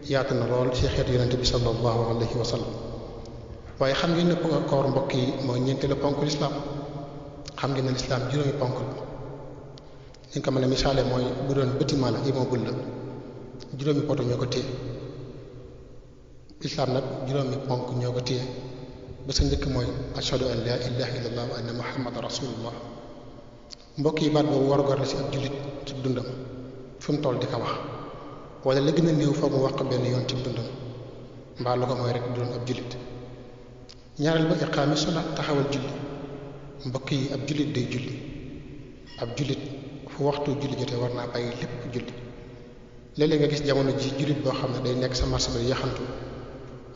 yaatu na lool ci xeetu yonente bi sallallahu alayhi wa sallam waaye xam ngeen ne koor mbokk yi mooy ñeenteelu ponk lislaam xam ngeen ne lislaam juróomi ponk la li nga ko mën a misaale mooy bu doon bâtiment la immeuble la juróomi poto ñoo ko téye lislaam nag juróomi ponk ñoo ko téye ba sa njëkk mooy ashhadu an la ilaha illallah wa anna muhammadan rasulullah mbokk yi baat boobu warugar la ci ab jullit ci dundam fu mu toll di ko wax wala la gën a néew foog mu wax ko benn yoon ci dundam mbaa lu ko mooy rek doon ab jullit ñaareel ba iqaami salaat taxawal julli mbokk yi ab jullit day julli ab jullit fu waxtu julli jotee war naa bàyyi lépp julli léeg-léeg nga gis jamono ji jullit boo xam ne day nekk sa marché bi yaxantu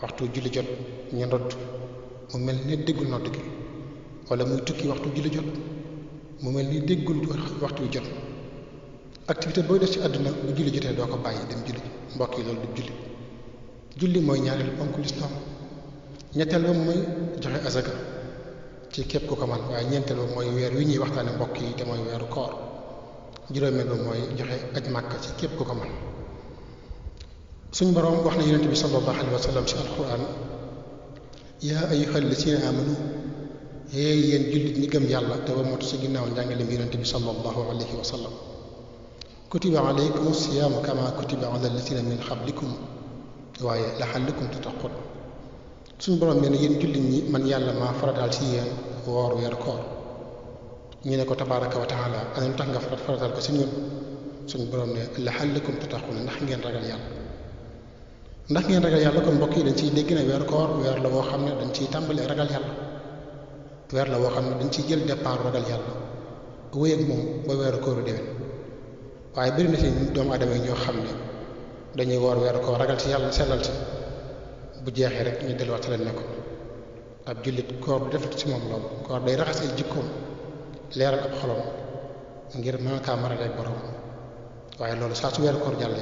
waxtu julli jot ñu ndodd mu mel ni déggul nodd gi wala muy tukki waxtu julli jot mu mel ni déggul waxtu wi jot activité booy def ci àdduna bu julli jotee doo ko bàyyi dem julli mbokk yi loolu du julli julli mooy ñaareelu ponk lislaam ñetteel ba mooy joxe azaka ci képp ku ko man waaye ñeenteel ba mooy weer wi ñuy waxtaane mbokk yi te mooy weeru koor juróomeel ba mooy joxe aj màkka ci képp ku ko man suñ boroom wax na yonent bi sallallahu alayhi wa sallam ci alquran yaa ayyuhal lazina amanu yéen jullit ñi gëm yàlla te war motu ci ginnaaw njàngaleem yonent bi sallallahu alayhi wa sallam kutiba alaykum siyaamu kama kutiba ala lazina min qablikum waaye la'allakum tattaqun suñ boroom nee na yéen jullit ñi man yàlla maa farataal ci yéen woor weeru koor ñu ne ko tabaaraka wa taala ana lu tax nga farataal ko ci ñun suñ boroom ne la'allakum tattaqun ndax ngeen ragal yàlla ndax ngeen ragal yàlla kon mbokk yi dañ ciy dégg ne weeru koor weer la woo xam ne dañ ciy tàmbalee ragal yàlla weer la woo xam ne dañ ciy jël départ ragal yàlla wéy ak moom ba weeru kooru déwén waaye bëri na ci doomu aadama yi ñoo xam ne dañuy woor weeru koor ragal ci yàlla sellal ci bu jeexee rek ñu delluwaat ci leen nekkoon ab jullit koor du def ci moom loolu koor day raxas ay jikkoom leeral ab xolom ngir mën kaa maraleeg borom waaye loolu saa su weeru koor jàllee